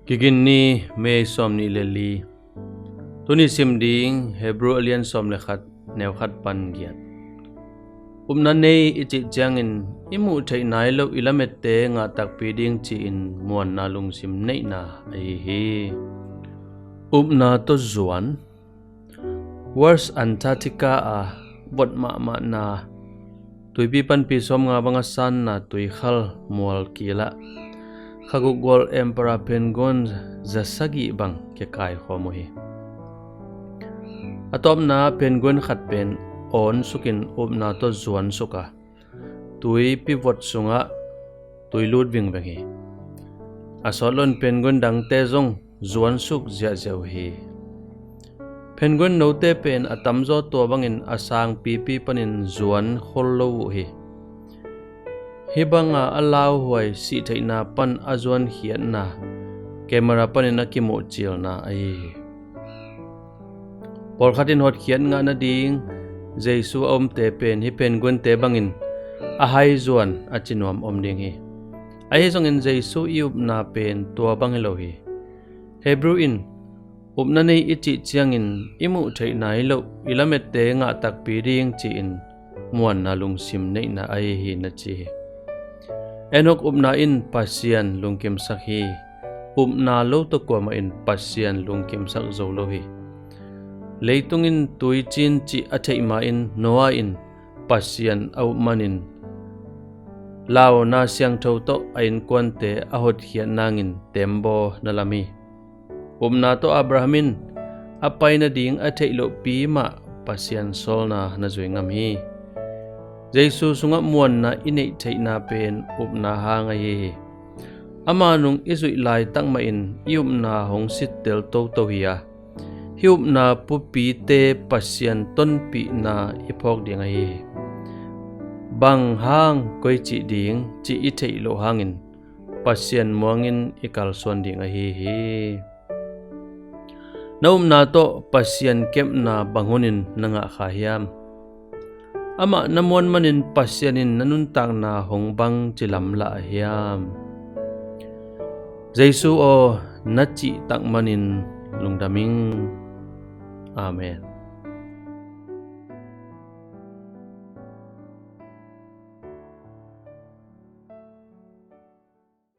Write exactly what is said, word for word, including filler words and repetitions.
Kiginni, May sawmnih le li. Tuni sim ding Hebrew a lian sawm le khat, neu khat pan giat. Upna nei i cih ciangin i muh theih nai loh i lamette ngah takpi ding ci-in muanna lungsim neihna ahi hi. Upna tawh zuan. West Antarctica a vot mahmahna, tuipi panpi sawmnga banga sanna tuikhal mual kilah khaguk gual Emperor penguin zasagih bang kikaikhawm uh hi. A tawpna penguin khat pen awn sukin upna tawh zuan suk a, tuipi vot sungah tui lut vingveng hi. A sawt loin penguin dangte zong zuan suk ziahziah uh hi. Penguin note pen a tamzaw tua bangin a sangpipi panin zuan khol lo uh hi. Hih banga a lauhuai sihtheihna pan a zuankhiatna camera panin a kimuhcilna ahi hi. Pawlkhat in hotkhiat ngah nading Jesu a umte pen hih penguinte bangin a hai zuan a ci nuam om ding hi. Ahi zongin Jesu i upna pen tua bang hi lo hi. Hebrew in, upna nei i cih ciangin i muh theih nai loh i lamette ngah takpi ding ci-in muanna lungsim neihna ahi hi na ci hi. Enok upna in Pasian lungkimsak hi. Upna lo tawh kuamah in Pasian lungkimsak zo lo hi. Leitung in tuicin cih a theih ma-in Noah in Pasian a up manin launa siangtho tawh a innkuante a hotkhiat nangin tembaw na lam hi. Upna tawh Abraham in a pai nading a theih lohpi mah Pasian sawlna na zui ngam hi. Jesu sungah muanna i neih theihna pen upna hang ahi hi. Ama nung i zuih laitak mahin i upna hong sittel toto hi a, hih upna pupite Pasian tonpihna i phawk ding ahi hi. Bang hang, koi cih ding cih i theih loh hangin Pasian muangin i kalsuan ding ahi hi. Na upna tawh Pasian kepna bang hunin na ngah kha hiam? Amah na muan manin Pasian in na nuntakna hong bangci lamlah hiam? Jesu aw, na cihtak manin lungdam ing. Amen.